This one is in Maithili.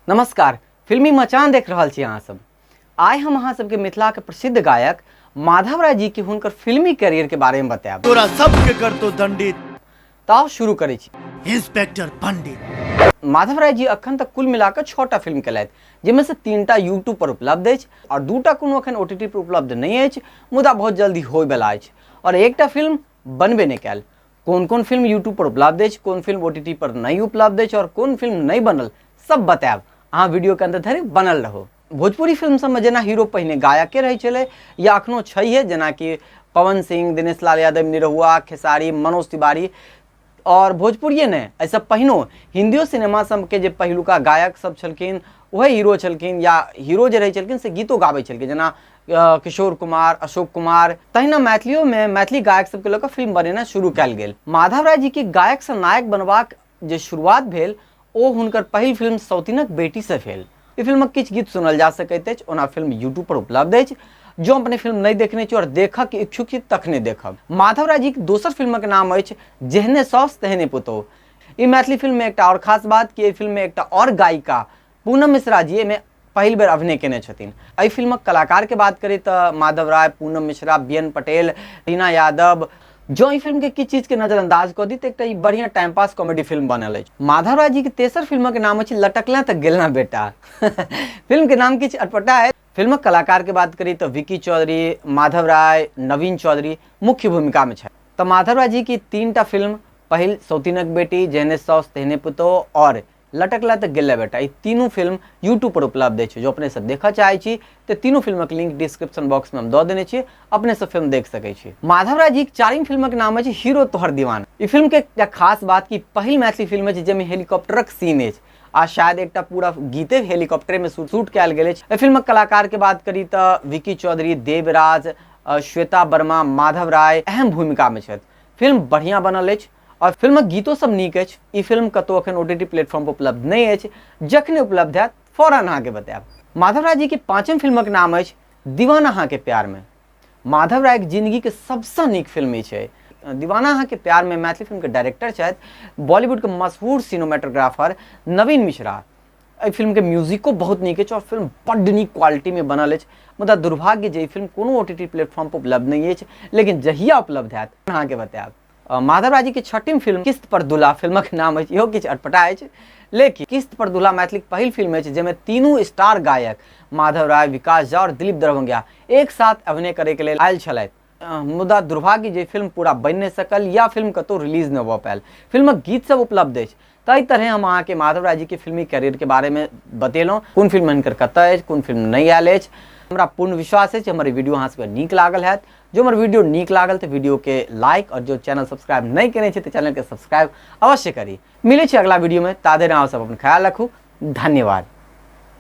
नमस्कार, फिल्मी मचान देख रहल छी अहाँ सब। आइ हम अहाँ सबके मिथिला के प्रसिद्ध गायक माधव राय जी के हुनकर फिल्मी करियर के बारे में बतायब। तोरा सबके करतो दंडित। तऽ आउ शुरू करै छी। इंस्पेक्टर पंडित। माधव राय जी अखन तक कुल मिलाकर 6टा फिल्म केलथि, जाहिमे से 3टा यूट्यूब पर उपलब्ध अछि और 2टा कोनो अखन ओटीटी पर उपलब्ध नहि अछि, मुदा बहुत जल्दी होयवला अछि और एकटा फिल्म बनबे नहि कयल। कोन कोन फिल्म यूट्यूब पर उपलब्ध अछि, कोन फिल्म ओटीटी पर नहि उपलब्ध अछि और कोन फिल्म नहि बनल, सब बतायब। अहाँ वीडियो के अंत धरि बनल रहू। भोजपुरी फिल्म सबमे जेना हीरो पहिने गायके रहै छलै या अखनो छैहे, जेनाकि पवन सिंह, दिनेश लाल यादव, निरहुआ, खेसारी, मनोज तिवारी। और भोजपुरिये नहि, एहिसँ पहिनो हिन्दियो सिनेमा सबके जे पहिलुका गायक सब छलखिन वएह हीरो छलखिन, या हीरो जे रहै छलखिन से गीतो गाबै छलखिन, जेना किशोर कुमार, अशोक कुमार। तहिना मैथिलियोमे मैथिली गायक सबके लऽ कऽ फिल्म बनेनाइ शुरू कयल गेल। माधव राय जीके गायकसँ नायक बनबाक जे शुरुआत भेल ओ हुनकर पहिल फिल्म सौतिनक बेटीसँ भेल। ई फिल्मक किछु गीत सुनल जा सकैत अछि। ओना फिल्म यूट्यूब पर उपलब्ध अछि। जँ अपने फिल्म नहि देखने छी और देखऽके इच्छुक छी तखने देखब। माधव राय जीके दोसर फिल्मक नाम अछि जेहने साउस तेहने पुतोहु। ई मैथिली फिल्ममे एकटा आओर खास बात कि एहि फिल्ममे एकटा आओर गायिका पूनम मिश्रा जी एहिमे पहिल बेर अभिनय केने छथिन। एहि फिल्मक कलाकारके बात करी तऽ माधव राय, पूनम मिश्रा, बी एन पटेल, रीना यादव। जँ ई फिल्मके किछु चीजके नजरअंदाज कऽ दी तऽ एकटा ई बढ़िआँ टाइम पास कॉमेडी फिल्म बनल अछि। माधव राय जीके तेसर फिल्मक नाम अछि लटकलें तऽ गेलना बेटा। फिल्मके नाम किछु अटपटा अछि। फिल्मक कलाकारके बात करी तऽ विकी चौधरी, माधव राय, नवीन चौधरी मुख्य भूमिकामे छथि। तऽ माधव राय जीके 3टा फिल्म, पहिल सौतिनक बेटी, जेहने साउस तेहने पुतोह और लटकला तऽ गेलै बेटा, ई तीनू फिल्म यूट्यूब पर उपलब्ध अछि। जो अपने सब देखऽ चाहै छी तऽ तीनू फिल्मक लिंक डिस्क्रिप्शन बॉक्स में हम दऽ देने छी, अपने सब फिल्म देख सकै छी। माधव राय जीक चारिम फिल्मक नाम अछि हीरो तोहर दीवाना। ई फिल्म के एकटा खास बात कि पहिल मैथिली फिल्म अछि जाहिमे हेलीकॉप्टरक सीन अछि आ शायद एकटा पूरा गीते हेलीकॉप्टरे में शूट कयल गेल अछि। एहि फिल्मक कलाकार के बात करी तऽ विकी चौधरी, देवराज, श्वेता वर्मा, माधव राय अहम भूमिका में छथि। फिल्म बढ़िया बनल अछि और फिल्मक गीतो सब नीक अछि। ई फिल्म कतौ अखन ओटीटी प्लेटफॉर्म पर उपलब्ध नहि अछि, जखने उपलब्ध हैत फौरन अहाँके बतायब। माधव राय जी के पाँचम फिल्मक नाम अछि दीवाना अहाँके प्यार में। माधव राय के जिंदगी के सबसँ नीक फिल्म ई छै। दीवाना अहाँके प्यार में मैथिली फिल्म के डायरेक्टर छथि बॉलीवुड के मशहूर सिनेमेटोग्राफर नवीन मिश्रा। एहि फिल्म के म्यूजिको बहुत नीक अछि और फिल्म बड्ड नीक क्वालिटी में बनल अछि, मुदा दुर्भाग्य जे ई फिल्म कोनो ओटीटी प्लेटफॉर्म पर उपलब्ध नहि अछि, लेकिन जहिया उपलब्ध हैत अहाँके बतायब। माधव राय जी के छठिम फिल्म किस्त पर दूल्हा फिल्मक नाम अछि, इहो किछु अटपटा अछि, लेकिन किस्त पर दूल्हा मैथिलीक पहिल फिल्म अछि जाहिमे तीनू स्टार गायक माधव राय, विकास झा और दिलीप दरभंगिया एक साथ अभिनय करैके लेल आयल छलथि। मुदा दुर्भाग्य जे फिल्म पूरा बनि नहि सकल या फिल्म कतौ रिलीज नहि भऽ पायल। फिल्मक गीत सब उपलब्ध अछि। ताहि तरहे हम अहाँके माधव राय जी के फिल्मी करियर के बारे में बतेलहुँ, कोन फिल्म हिनकर कतऽ अछि, कोन फिल्म नहि आयल अछि। हमरा पूर्ण विश्वास अछि हमर वीडियो अहाँ सबके नीक लागल हैत। जो हमर वीडियो नीक लागल तऽ वीडियो के लाइक और जो चैनल सब्सक्राइब नहि केने छी तऽ चैनल के सब्सक्राइब अवश्य करी। मिलै छी अगला वीडियो में, ता धरि अहाँ सब अपन ख्याल रखू। धन्यवाद।